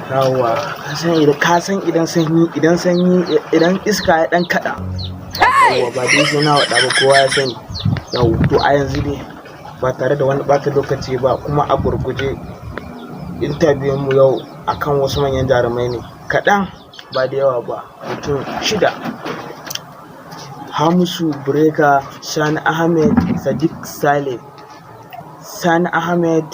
Yawwa, ka san idan sanyi, idan sanyi, idan iska ya dan kada. Yawwa, ba dai sai na wada ba, kowa ya sani. Yau to, a yanzu dai ba tare da wani bata lokaci ba, kuma a gurguje, interview mu yau akan wasu manyan jarumai ne kaɗan, ba da yawa ba, mutum shida: Hamisu Breaker, Sani Ahmed, Sadiq Saleh, Sani Ahmed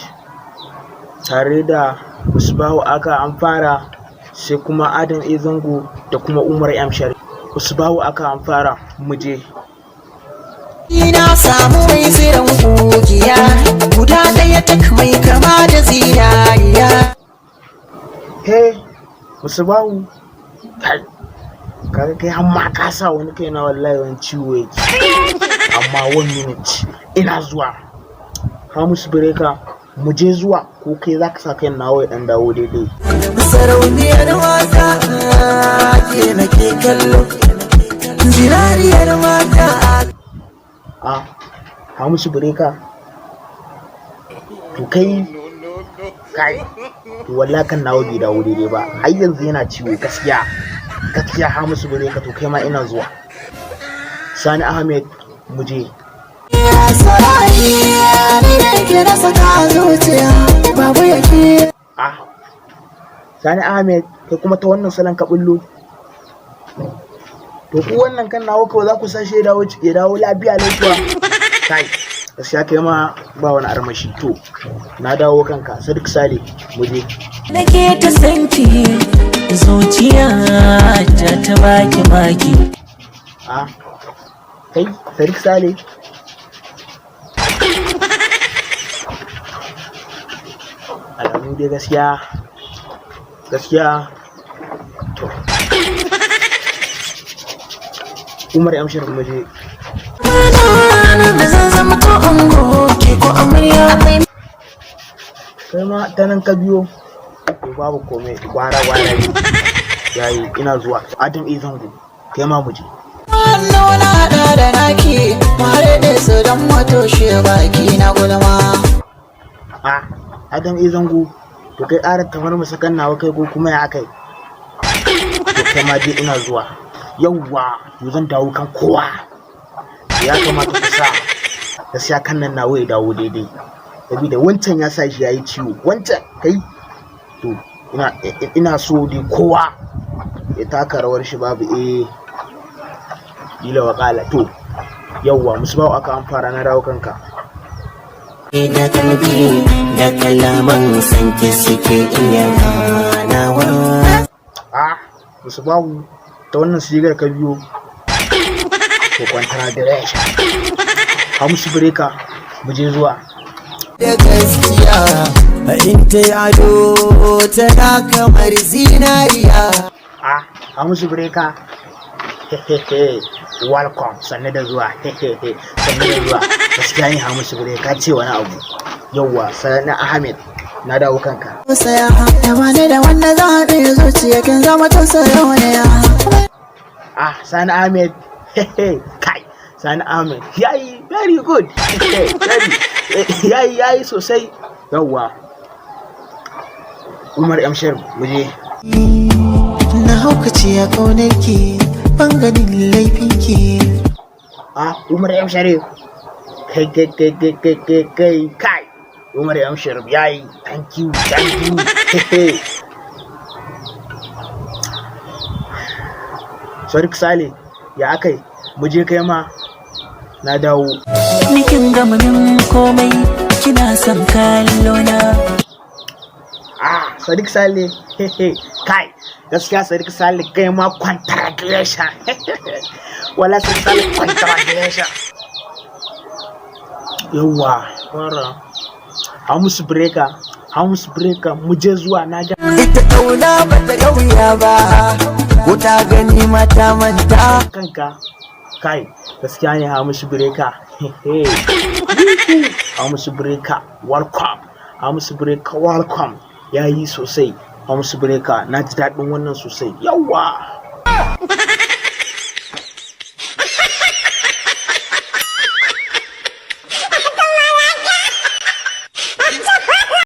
tare da Musbahu aka an fara, sai kuma Adam A Zango da kuma Umar M Sharif. Musbahu aka an fara, muje. Ina samu mai tsiran kugiya guda ɗaya tak mai kama da zinariya. He, Musbahu, kai, kaga kai har ma ka sa wani kai na, wallahi wani ciwo yake. Amma one minute, ina zuwa. Hamisu Breaker, mu je zuwa, ko kai zaka sa kai nawa ya dan dawo daidai. Sarauniyar mata, ke nake kallo. Zinariyar mata. A, Hamisu Breaker, to kai kai, to wallahi kan nawa bai dawo daidai ba, har yanzu yana ciwo. Gaskiya gaskiya, Hamisu Breaker, to kai ma ina zuwa. Sani Ahmed, mu je. Sarari ni da ke na saka zuciya babu yake. Ah, Sani Ahmed, kai kuma ta wannan salon ka bullo. To ku wannan kan nawa kawai za ku sa shi ya dawo, ya dawo lafiya lafiya. Kai, gaskiya kai ma ba wani armashi. To na dawo kanka, Sadiq Sale, mu je. Nake ta sanki, zuciya ta ta baki maki. Ah, kai Sadiq Sale, alamu dai gaskiya gaskiya. To Umar M Sharif, mu je. Da zan zama ko ango ke ko amarya. Kai ma ta nan ka biyo, to babu komai, gwara gwara ne yayi. Ina zuwa, Adam A Zango, kai ma mu je. Hannu na haɗa da naki, mu haɗe su don mu toshe baki na gulma. A, Adam A Zango, to kai ƙara kamar mu sakan nawa kai ko kuma ya kai? To kai ma dai ina zuwa. Yawwa, to zan dawo kan kowa. Ya kamata ku sa gaskiya kan nan nawa ya dawo daidai, saboda wancan ya sa shi yayi ciwo wancan. Kai, to ina so dai kowa ya taka rawar shi, babu kila wakala. To yawwa, Musu aka an fara, na dawo kanka. Da kalbi da kalaman sanki suke iya ganawa. A, Musu, ta wannan sigar ka biyo, to kwantara da rasha. Hamisu Breaker, mu je zuwa. Da gaskiya in ta yi ado tana kamar zinariya. A, Hamisu Breaker, welcome, sannu da zuwa, sannu da zuwa. Gaskiya ne, Hamisu Breaker ce wani abu. Yawwa, Sani Ahmed, na dawo kanka. Tausaya da bani da wanda za a ɗaya zuciya, kin zama tausaya. Ah, Sani Ahmed, kai, Sani Ahmed yayi very good, very yayi, yayi sosai. Yawwa, Umar M Sharif, mu je. Na haukace a ƙaunarki, ban ganin laifinki. Ah, Umar M Sharif, kai kai kai kai kai kai kai kai, Umar M Sharif yayi. Thank you, thank you. Sadiq Sale, ya akai? Mu je, kai ma na dawo. Nikin gama min komai, kina son kallo na. Ah, Sadiq Sale, kai, gaskiya Sadiq Sale, kai ma congratulation. Wala Sadiq Sale, congratulation. Yawwa, fara. Hamisu Breaker, Hamisu Breaker, mu je zuwa, na ga. Ita ƙauna ba ta ƙauya ba, ko ta gani mata manta. Kanka. Kai, gaskiya ne, Hamisu Breaker. Hamisu Breaker, welcome. Hamisu Breaker, welcome. Yayi sosai. Hamisu Breaker, na ji daɗin wannan sosai. Yawwa.